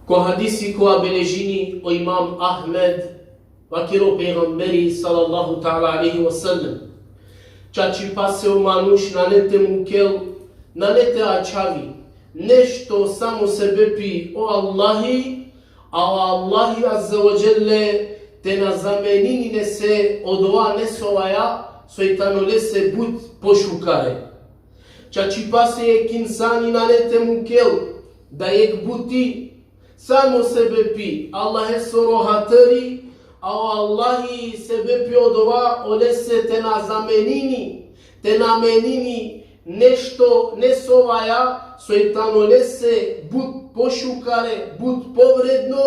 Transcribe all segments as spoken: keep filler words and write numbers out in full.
Ko hadisi kova beležini o imam Ahmed, vakeri o pejgamberi sallallahu ta'ala alejhi ve sellem: Čačipase o manuš nane te mukel, nane te ačhavi nešto samo sebepi o Allahi, a o Allahi azze ve dželle te na zamenini lese odova nesovaja soj tano lese but pošukare. Čačipase jekh insani nane te mukel da jekh buti samo sebepi Allahesoro hatri, a o Allahi sebepi odova olese te na zamenini, te na menini nešto nesovaja soj tano lese but pošukare, but povredno,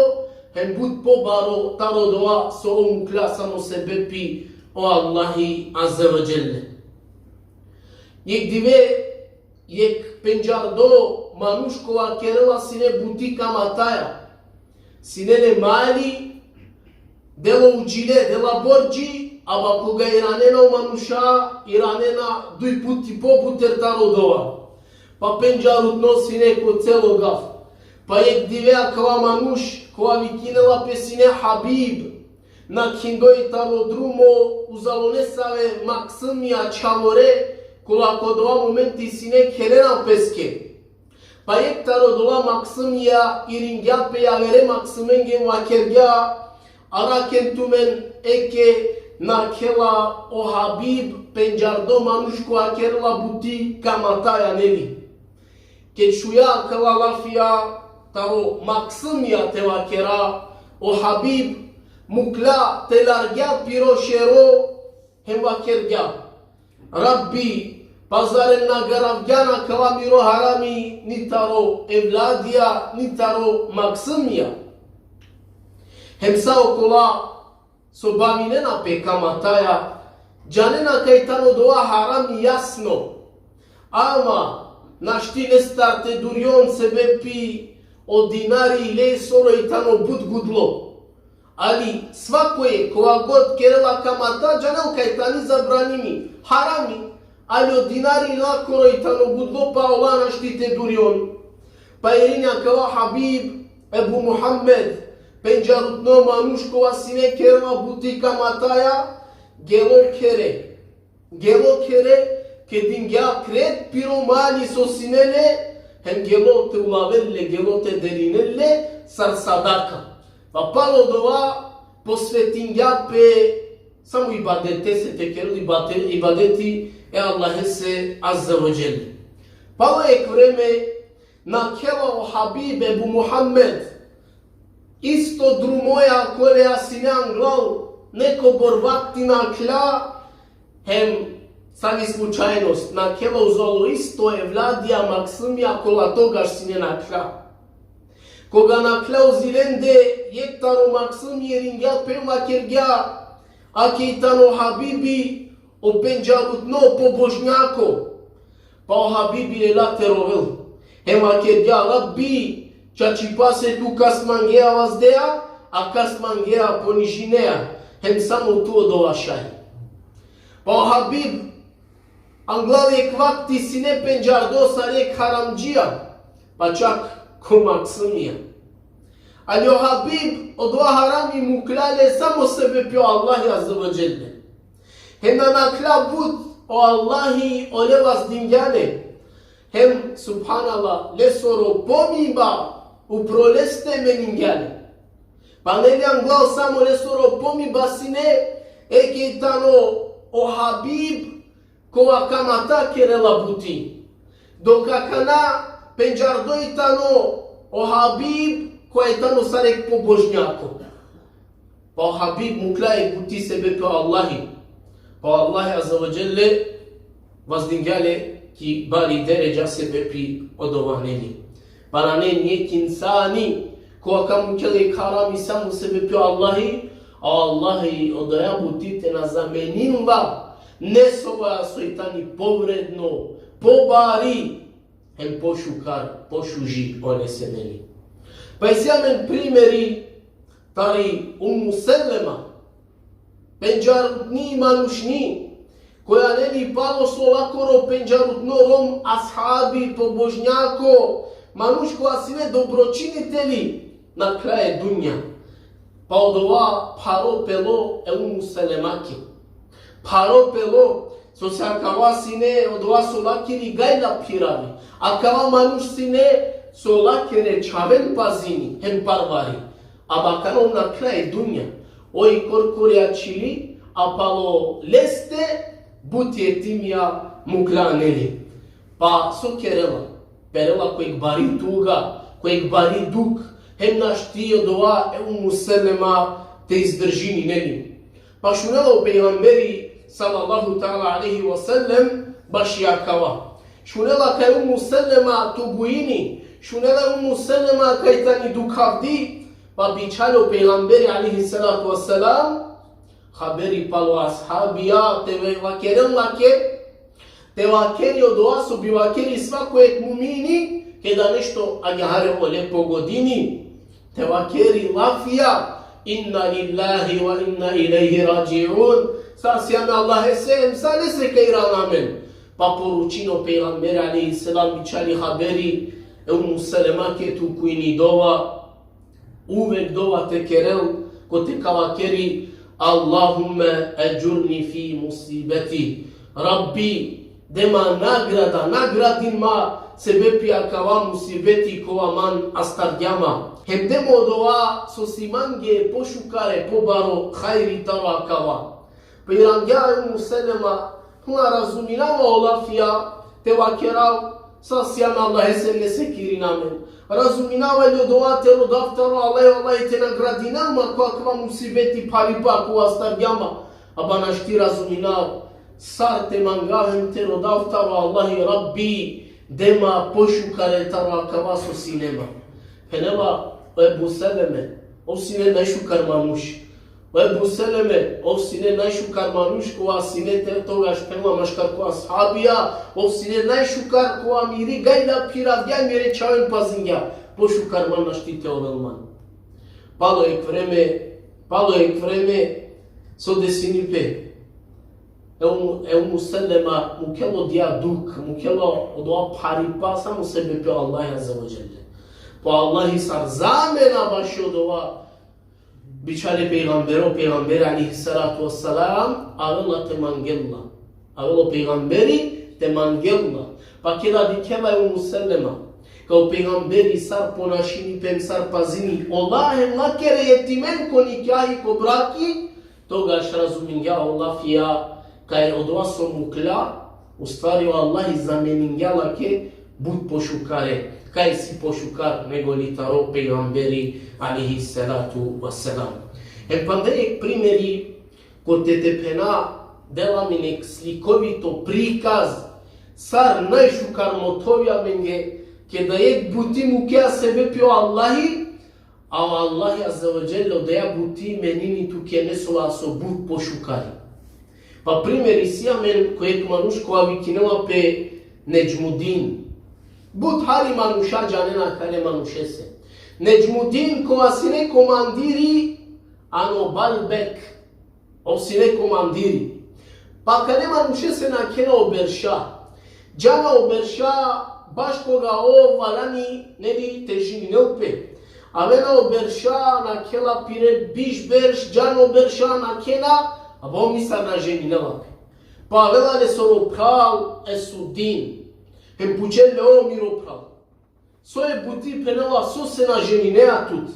hem but pobaro taro dova so o mukla samo sebepi o Allahi azze ve dželle. Jekh dive, jekh pendžardo manuš kova kerela sine buti kamataja, sine le mali, dela udžile, dela bordži, aba koga iranena o manuša, iranena duj puti pobuter taro dova. Pa pendžarutno sine ko celo gav. Pa jekh dive akava manuš, kova vikinela pe sine Habib, nakhindoj taro drumo uzalo nesave maksumija čhavore, kola ko dova momenti sine kherena peske. Pa jekh taro dola maksumija iringja pe javere maksumenge, vakergja: Araken tumen, eke nakhela o Habib, pendžardo manuš kova kerela buti kamataja, neli. Ked šuja akala lafija taro maksumija, te vakera, o Habib mukla, te largja piro šero, hem vakergja: Rabbi, pa zar em na garavgjan akava miro harami ni taro evladija, ni taro maksumija? Hem sa okola so bavinena pe kamataja, džanena kaj tano dova harami jasno. Ama našti lestar te durjon sebepi o dinari lesoro i tano but gudlo. Ali svakoje, kova god kerela kamata, džanel kaj tani zabranimi, harami, ali o dinari lakoro i tano gudlo, pa ola našti te durjon. Pa irini akava Habib Ebu Muhammed, pendžarutno manuš kova sine kerela buti kamataja, gelo khere. Gelo khere, kedingja kret piro mali so sine le, hem gelo te ulavel le, gelo te delinel le sar sadaka. Pa palo dova posvetingja pe samo ibadetese, te kerel ibate-, ibadeti e Allahese azze ve dželle. Palo jekh vreme nakhela o Habib Ebu Muhammed isto drumoja koleja sine anglal, nekobor vakti nakhla, hem savi slučajnost, nakhela uzalo isto evladija maksumija kola togaš sine nakhla. Koga nakhla uzi lende, jekh taro maksumija iringja pe, vakergja: Ake i tano Habibi, o pendžarutno pobožnjako. Pa o Habibi lela te rovel. Hem vakergja: Rabbi, čačipase tu kas mangea vazdeja, a kas mangea ponižinea. Hem samo tu odova šaj. Pa o Habib anglal jekh vakti sine pendžardo sar jekh haramdžija, pa čak ko maksumija. Ali o Habib odova harami mukla le samo sebepi o Allahi azze ve dželle. Hem na nakhla but, o Allahi ole vazdingja le. Hem, subhanallah, lesoro pomiba upro leste meningja le. Pa neli anglal samo lesoro pomiba sine, eke i tano o Habib kova kamata kerela buti. Dok akana pendžardo i tano o Habib, kova i tano sar jekh pobožnjako. Pa o Habib mukla e buti sebepi o Allahi. Pa o Allahi azze ve dželle vazdingja le ki bari deredža sebepi odova, neli. Pa nane nijekh insani kova ka mukel jekh harami samo sebepi o Allahi, a o Allahi odoja buti te na zamenini la nesovaja soj tani povredno, pobari, hem pošukar, pošuži olese, neli. Pa isi amen primeri tari Ummu Selema, pendžarutni manušni, koja, neli, palo so lakoro pendžarutno rom ashabi, pobožnjako, manuš kova sine dobročiniteli, na kraj e dunja. Pa odova pharo pelo e Ummu Selemake. Pharo pelo, so se akava sine odova so lakiri gajla phiravi. Akava manuš sine so lakere čhaven pazini, hem parvari. Aba akana na kraj e dunja. Oj korkori ačhili, a palo leste but jetimja mukla anele. Pa so kerela? Perela ko jekh bari tuga, ko jekh bari duk, hem našti odova e Ummu Selema te izdržini, neli? Pa šunela o pejgamberi sallallahu ta'ala alejhi ve sellem baši akava. Šunela kaj Ummu Selema tuguini, šunela Ummu Selema kaj tani dukhavdi, pa bičhali o pejgamberi alejhi salatu ve selam haberi palo ashabija te ve-, vakeren lake, te vakeri odova so bi vakeri svako jekh mumini, keda nešto agjaar ole pogodini. Te vakeri lafija: Inna lillahi ve inna ilejhi radži'un. Sar sijam e Allahese, hem sar lese ka irana amen. Pa poručini o pejgamberi alejhi selam, bičhali haberi e Ummu Selemake te kuini dova, uvek dova te kerel, kote ka vakeri: Allahumme ejurni fi musibeti. Rabbi, de ma nagrada, nagradin ma sebepi akava musibeti kova man astargja ma. Hem de ma odova so si mange pošukare, pobaro hajri taro akava. Pa irangja e Ummu Selema: Hla, razuminava o lafija, te vakerav, sar sijam e Allahese, lese ka irina amen. Razuminava i odova te rodav taro Allah, Allah te nagradinel ma ko akava musibeti, pharipa kova astargja ma. Aba našti razuminav sar te mangav hem te rodav taro Allahi: Rabbi, de ma pošukare taro akava so sine ma. Phenela: O Ebu Seleme, ov sine najšukar manuš. O Ebu Seleme, ov sine najšukar manuš kova sine te, togaš phenela, maškar ko ashabija, ov sine najšukar kova miri gajla phiravgja, mire čhaven pazingja. Pošukar man našti te ovel man. Palo jekh vreme, palo jekh vreme, so desini pe? E Ummu, e Ummu Selema mukhela odija duk, mukhela odova pharipa, samo sebepi o Allah azze ve dželle. Pa o Allahi sar zamena bašo odova bičhali pejgambere, o pejgamberi alejhi salatu ve selam avela te mangel la. Avela o pejgamberi te mangel la. Pa keda dikhela e Ummu Selema kaj o pejgamberi sar ponašini pe hem sar pazini ola hem lakere jetimen ko nikahi, ko braki, togaš razumingja o lafija kaj odova so mukla, u stvari o Allahi zameningja lake but pošukare, kaj si pošukar nego li taro pejgamberi alejhi salatu ve selam. Hem panda jekh primeri, kote te phena, dela amen jekh slikovito prikaz sar najšukar mothovi amenge, keda jekh buti mukea sebepi o Allahi, a o Allahi azze ve dželle odoja buti menini tuke nesola so but pošukari. Pa primeri, isi amen ko jekh manuš kova vikinela pe Nedžmudin. But hari manuša džanena akale manušese. Nedžmudin kova sine komandiri ano Balbek. Ov sine komandiri. Pa akale manušese nakhena o berša. Džana o berša baš koga ov valjani, neli, te ženinel pe. Avena o berša, nakhela pire biš berš, džana o berša, nakhena, aba ov nisar na ženinela pe. Pa avela lesoro phral Esudin. Hem pučel le: O miro phral, so e buti, phenela, sose na ženinea tut?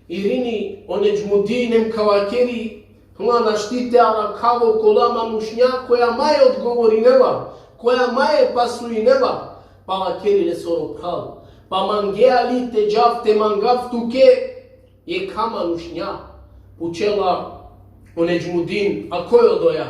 Irini o Nedžmudin hem ka vakeri: Hla, našti te arakhav okola manušnja koja maje odgovorinela, koja maje pasuinela. Pa vakeri lesoro phral: Pa mangea li te džav te mangav tuke jekha manušnja? Pučela o Nedžmudin: A koj odoja?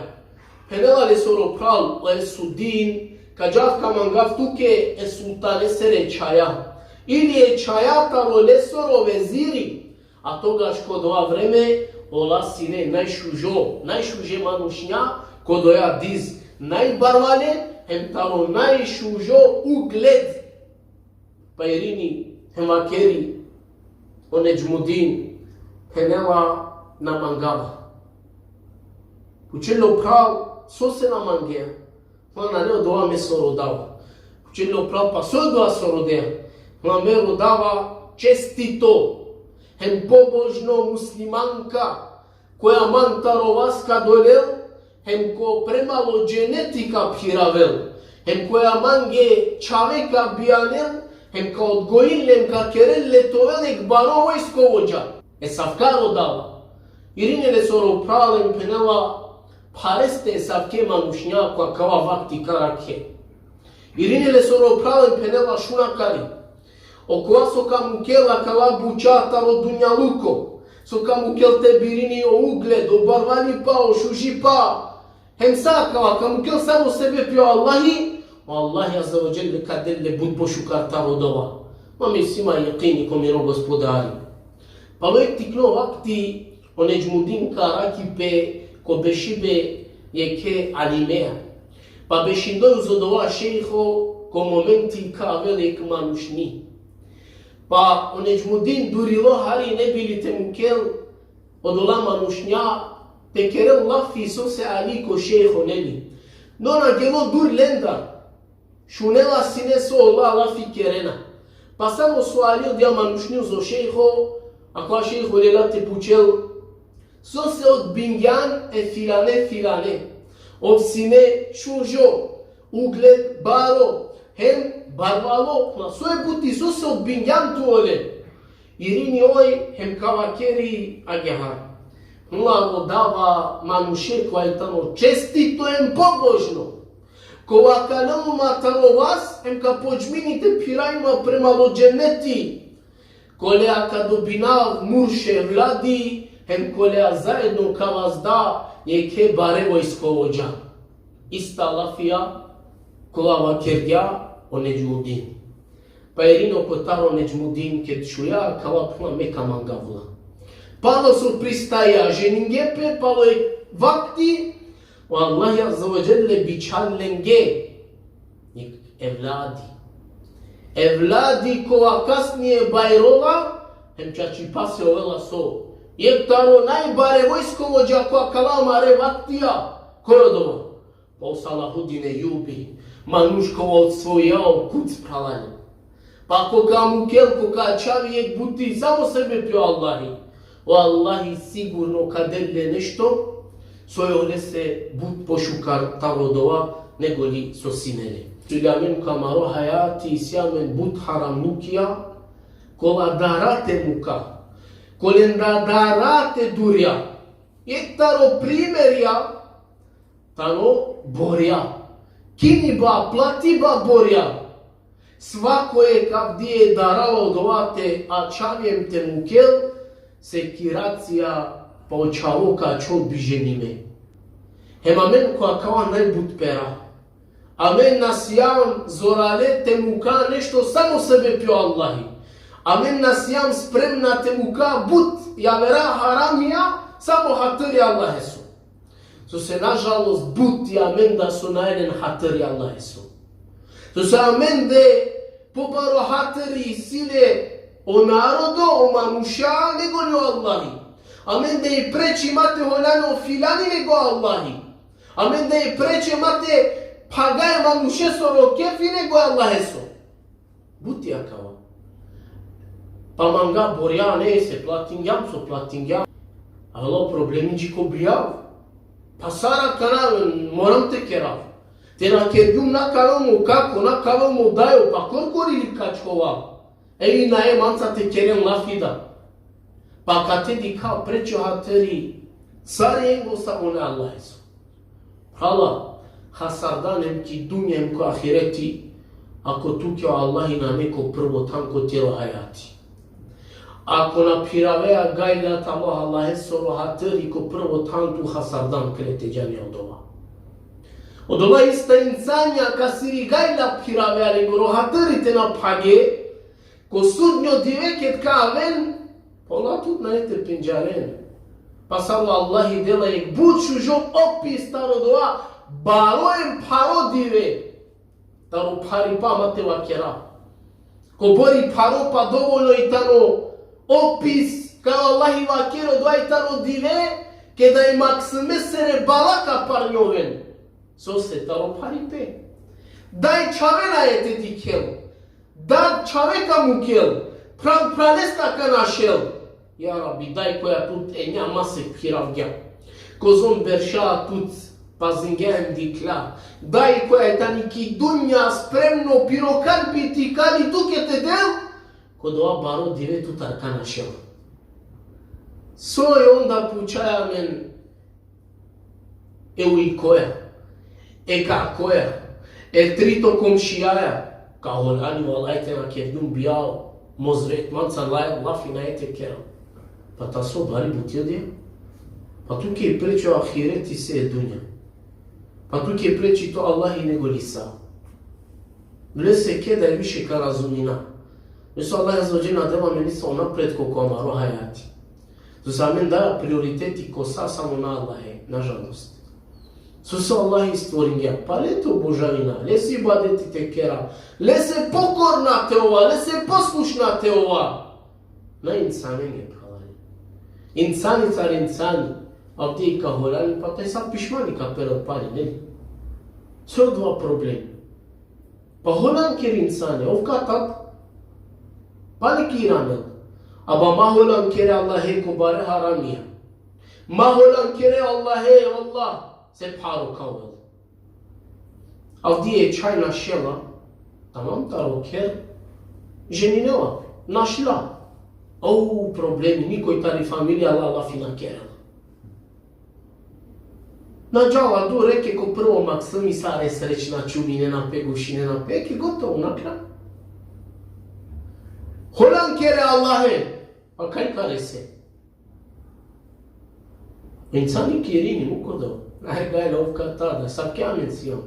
Phenela lesoro phral: O Esudin, ka džav ka mangav tuke e sultanesere čhaja, ili e čhaja taro lesoro veziri. A togaš ko dova vreme ola sine najšužo, najšuže manušnja ko doja diz, najbarvale, hem taro najšužo ugled. Pa irini hem vakeri o Nedžmudin, phenela: Na mangava. Pučel o phral: Sose na mangea? Hla, nane odova me so rodava. Pučel o phral: Pa so odova so rodea? Hla, me rodava čestito. hem pobožno muslimanka, koja man taro vas ka dolel, hem ko premalo dženeti ka phiravel, hem koja mange čhave ka bijanel, hem ka odgojil le, hem ka kerel le te ovel jek baro vojskovodža. E savka rodava? Irini lesoro phral hem phenela: Phareste e savke manušnja ko akava vakti ka rakhe. Irini lesoro phral hem phenela: Šun akari. Okova so ka mukel akala buča taro dunjaluko, so ka mukel te birini o ugled, o barvalipa, o šužipa, hem sa akala ka mukel samo sebepi o Allahi, o Allahi Azze ve Dželle ka del le but pošukar taro dova. Ma mi si ma jekini ko miro Gospodari. Palo jek tikno vakti o Nedžmudin ka arakhi pe ko bešibe jekhe alimea. Pa bešindoj uz odova šejho, ko momenti ka avel jek manušni. Pa o Nedžmudin durilo hari ne bi li te mukel odola manušnja te kerel lafi sose ali ko šejho, neli. No, na gelo dur lendar. Šunela sine so ola lafi kerena. Pa samo so ali odija manušni uzo šejho, akava šejho lela te pučel: Sose odbingjan e filane filane? Ov sine šužo, ugled baro, hem barvalo, na so e buti, sose odbingjan tu ole? Irini oj hem ka vakeri agjaar: Hula, rodava manuše kova tano čestito hem pobožno, kova ka lel ma taro vas, hem ka podžmini te phiraj ma premalo dženeti, kolea ka dobinav murš evladi, hem kolea zaedno ka vazda jekhe bare vojskovodža. Ista lafija kola vakergja o Nedžmudin. Pa irini o kotar o Nedžmudin, ked šuja akava, phenela: Me ka mangav la. Palo so pristaja, ženinge pe, palo jek vakti, o Allahi Azze ve Dželle bičhal lenge jek evladi. Evladi kova kasnije bajrola, hem čačipase ovela so? Jek taro najbare vojskovodža ko akala amare vaktija. Koj odova? Pa o Salahudin Ejubi, manuš kova osvojija o Kuds, phralalen. Pa ko ka mukel, ko ka ačhavi jek buti samo sebepi o Allahi, o Allahi sigurno ka del le nešto, so e olese but pošukar taro dova, nego li so sine le. Sulejman, ko amaro hajati isi amen but haramlukija, kola dara te muka, kolendar dara te durja. Jek taro primerija tano borja. Kiniba, platiba borja. Svako jek avdive daralo dova te ačhavi hem te mukel, sekiracija, pa o čhavo ka ačhol biženime. Hem amen ko akava najbut pera. Amen na sijam zorale te muka nešto samo sebepi o Allahi. Amen na sijam spremna te muka but javera haramija samo hatiri Allaheso. Sose, nažalost, but i amenda so nane len hatiri Allaheso. Sose amende pobaro hatiri isi le o narodo, o manuša, nego li o Allahi. Amende i preči ma te holjane o filani nego Allahi. Amende i preči ma te phagaj manušesoro kefi nego Allaheso. But i akava. Pa manga borja, nese, platingjam so platingjam. Alo problemi dži ko bijav. Pa sar akana, moram te kerav. Te na kergjum, na ka avel mo kako, na ka avel mo dajo, pa korkori li ka ačhovav? Evi nae manca te keren lafi da. Pa kate dikha preči o hatiri sarinengo samo ne Allaheso. Phrala, hasardan hem ki dunja hem ko ahireti, ako tuke o Allahi nane ko prvo than ko tiro hajati. Ako na phiravea gajla taro Allahesoro hatiri ko prvo than, tu hasardan kere te džane odova. Odola ista insanja kasiri gajla phiravea, lengoro hatiri te na phage, ko sudnjo dive ked ka aven, ola tut nane te pendžaren. Pa samo Allahi dela jek but šužo opis taro dova baro hem pharo dive. Taro pharipa ma te vakera. Kobor i pharo, pa dovoljno i tano opis, kaj o Allahi vakeri odova i taro dive, keda i maksime sere bala ka parnjoven. Sose? Taro pharipe. Daj čhave nae te dikhel. Dad čhave ka mukel. Phral phralesta ka našel. Ja Rabbi, daj koja tut enja masek phiravgja. Kozom berša tut pazingja em dikhlja. Daj koja tani ki dunja spremno piro kalbi ti kali tuke te del, ko dova baro dive tut arka našel. So e onda pučaja amen, e ujkoja, e kakoja, e trito komšijaja, ka holjani vallahi te na kerdum bijao, mozret manca laja lafi na ete kera. Pa ta so bari buti odija? Pa tuke preči o ahireti se e dunja. Pa tuke preči to Allahi nego lisa. Lese keda i više ka razumina. Lese Allah azze ve dželle na dela amen niso napred ko ko amaro hajati. So sa amen da prioriteti ko sa samo na Allahe, nažalost. So sa Allahi stvoringja, pa le te obožavina, lese ibadeti te kera, lese pokorna te ova, lese poslušna te ova. Na insanenge, phralalen. Insani sar insani, avdive ka holjani, pa taj sa pišmani ka perel pali, ne? So dova problem? Pa holjan kere insane, ov ka tat, pali ki iranel. Aba ma holjan kere Allahe ko bare haramija. Ma holjan kere Allahe, Allah, se pharo ka ovel. Avdive čhaj našela, tamam, taro kher, ženinela, našla. Au problemi, nikoj tari familija la lafi na kerela. Na džala du reke ko prvo maksumi sare srećna, čuminena pe, gušinena pe, ke gotovo, na kraj. Holjan kere Allahe, pa kaj ka rese? Insani ki irini, mukh odo. Aj, gaj, ov ka tat, da, sa kja amen sijam.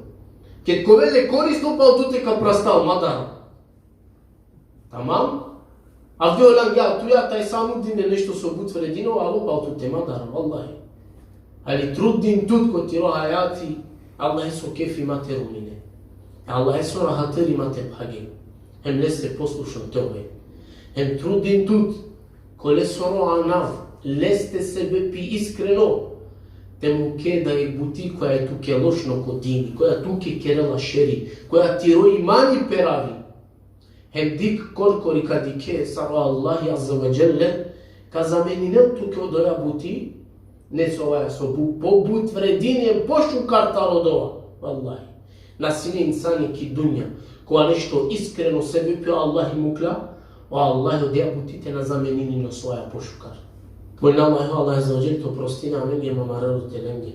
Ked ka ovel le korisno, pal tute ka prastal, ma dara. Tamam? Avdive holjan, ja, tu ja, taj sa nudine nešto so but vredinela, alo, pal tute, ma dara, vallahi. Ali trudin tut ko tiro hajati, Allaheso kefi ma te rumine. Allaheso rahatiri ma te phage. Hem lese poslušno te ove. Hem trudin tut, ko lesoro anav, leste sebepi iskreno, te muke da i buti koja tuke lošno ko dini, koja tuke kerela šeri, koja tiro imani peravi. Hem dikh korkori ka dikhe sar o Allahi azze ve dželle ka zameninel tuke odoja buti, nesovaja so bu-, pobut vredini hem pošukar taro dova. Vallahi. Na sine insani ki dunja, kova nešto iskreno sebepi o Allahi mukhlja, o Allahi odoja buti te na zamenini nesovaja pošukar. Molina Allahi, Allah azze ve dželle te oprostini amenge hem amare roditelenge.